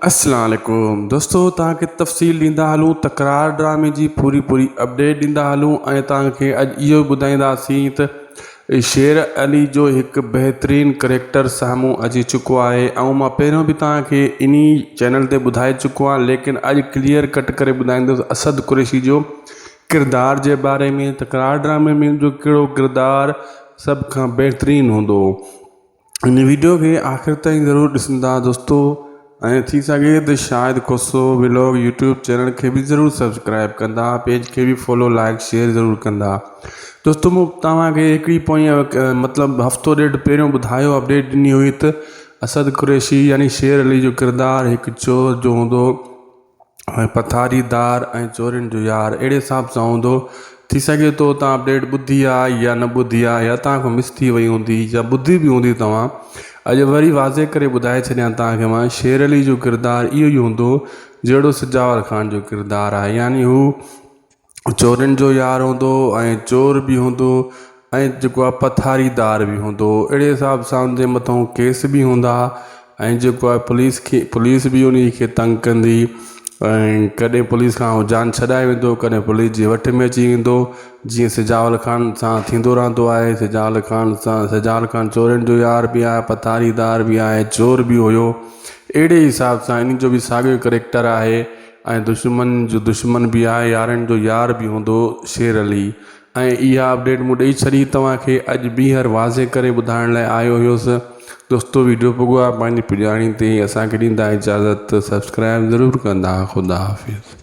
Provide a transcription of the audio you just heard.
اسلام عليڪم دوستو توهان کي تفصيل ڏيندا هلون تڪرار ڊرامي جي پوري پوري اپڊيٽ ڏيندا هلون ۽ توهان کي اڄ اهو ٻڌائينداسين ته شير علي جو هڪ بهترين ڪريڪٽر سامهون اچي چڪو آهي ۽ مان پهريون به توهان کي انهي چينل تي ٻڌائي چڪو آهيان ليڪن اڄ ڪليئر ڪٽ ڪري ٻڌائيندس اسد قريشي جو ڪردار جي باري ۾ تڪرار ڊرامي ۾ جو ڪهڙو ڪردار سڀ کان بهترين هوندو. هن ويڊيو کي آخر تائين ضرور ڏسندا دوستو ۽ ٿي سگهي ته Shahid Khoso vlog YouTube channel کي به ضرور سبسڪرائب ڪندا پيج کي به فالو لائڪ شيئر ضرور ڪندا دوستو مون توهان کي هڪڙي پوئين مطلب هفتو ڏيڍ پهريون ٻڌايو اپڊيٽ ڏني هئي ته اسد قريشي يعني شير علي جو ڪردار هڪ چور جو هوندو ۽ پٿاري دار ۽ چورين جو يار اهڙي حساب سان هوندو ٿي سگهي ٿو توهان اپڊيٽ ٻڌي آ يا نه ٻڌي آ يا توهان کان مس ٿي وئي هوندي يا ٻڌي به هوندي توهان اڄ وري واضح ڪري ٻڌائي ڇڏيان توهان کي مان شير علي جو ڪردار اهو ئي هوندو جهڙو سجاول خان جو ڪردار آهي يعني هو چورن جو يار هوندو ۽ چور به هوندو ۽ جيڪو آهي پٿاريدار به هوندو اهڙي حساب سان ان جي مٿان ڪيس به هوندا ۽ جيڪو آهي پوليس کي پوليس به ان کي تنگ ڪندي ۽ ڪڏهن پوليس کان هو جان ڇڏائي ويندو ڪڏهن پوليس جي وٺ ۾ اچي ويندو جيئن سجاول خان سان ٿيندو رهندو آهي سجاول خان سان سجاول خان چورن جو يار به آهي پٿاريدار به آهي چور به هيو اهڙي حساب سان ان جو به ساڳيو ڪريڪٽر آهي ۽ دشمن جو دشمن به آهي يارن جو يار به هوندو شير علي ۽ اها اپڊيٽ مون ڏئي ڇڏي توهان کي اڄ ٻيهر واضح ڪري ٻڌائڻ لاء آيو هيس دوستو ويڊيو پڳو آهي پنهنجي پڄاڻي تي اسان کي ڏيندا اجازت سبسڪرائب ضرور ڪندا خدا حافظ.